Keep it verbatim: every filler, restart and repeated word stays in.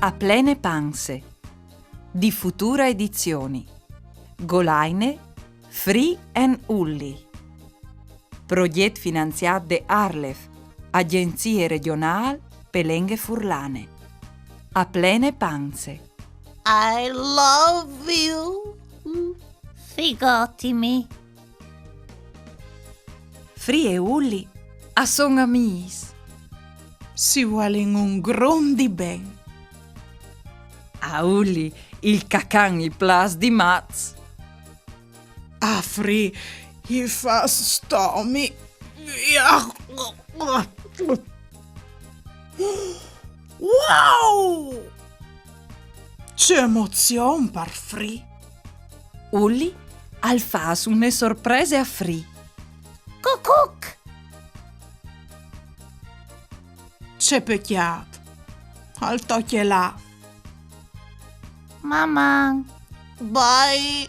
A plene panze, di Futura Edizioni. Golaine Free and Ulli. Progjet finanziât de ARLeF, Agjenzie Regjonâl pe Lenghe Furlane. A plene panze. I love you. Figotimi. Free e Ulli a son amîs. Si vuelin un grum di ben. A Ulli il cacan i plâs di mats. A Free i fâs stomi. Wow! Ce emozion par Free! Ulli al fâs une sorprese a Free. Cucuc! Ce pecjât! Al tocje lâ. Maman! Bye!